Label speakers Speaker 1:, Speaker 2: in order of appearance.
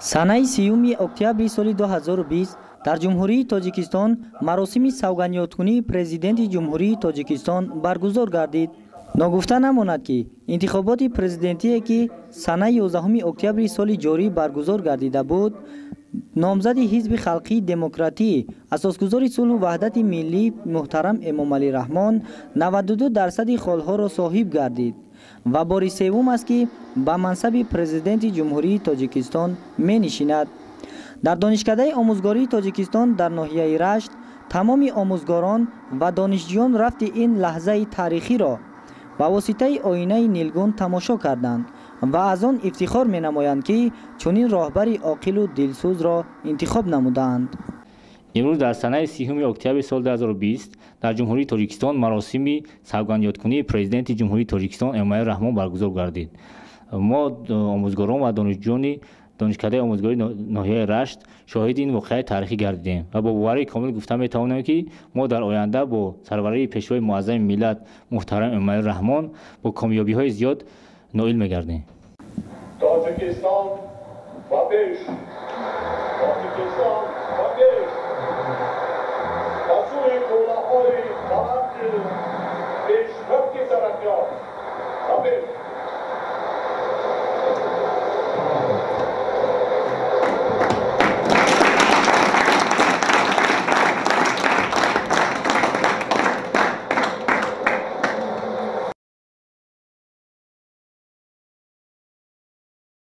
Speaker 1: Санаи 30 октябри соли 2020 дар Ҷумҳурии Тоҷикистон маросими савгандёдкунии Президенти Ҷумҳурии Тоҷикистон баргузор гардид. Ногуфта намонад, ки интихоботи президентие, ки санаи 11 октябри соли ҷорӣ баргузор гардида буд, номзади Ҳизби халқии демократӣ, асосгузори сулҳу ваҳдати миллӣ муҳтарам Эмомалӣ Раҳмон 92% холҳоро соҳиб гардид ва бори севум аст, ки ба мансаби Президенти Ҷумҳурии Тоҷикистон менишинад. Дар Донишкадаи омӯзгории Тоҷикистон дар ноҳияи Рашт тамоми омӯзгорон ва донишҷӯён рафти ин лаҳзаи таърихиро ба воситаи оинаи нилгун тамошо карданд ва аз он ифтихор менамоянд, ки чунин роҳбари оқилу дилсӯзро интихоб намудаанд.
Speaker 2: Имрӯз дар санаи 30 октябри соли 2020 дар Ҷумҳурии Тоҷикистон маросими савгандёдкунии Президенти Ҷумҳурии Тоҷикистон Эмомалӣ Раҳмон баргузор гардид. Мо, омӯзгорон ва донишҷӯёни Донишкадаи омӯзгории ноҳияи Рашт, шоҳиди ин воқеаи таърихӣ гардидем ва бо боварии комил гуфта метавонем, ки мо дар оянда бо сарварии Пешвои муаззами миллат муҳтарам Эмомалӣ Раҳмон бо комёбиҳои зиёд ноил мегардем.
Speaker 3: Тоҷикистон ба пеш! Тоҷикистон ба пеш!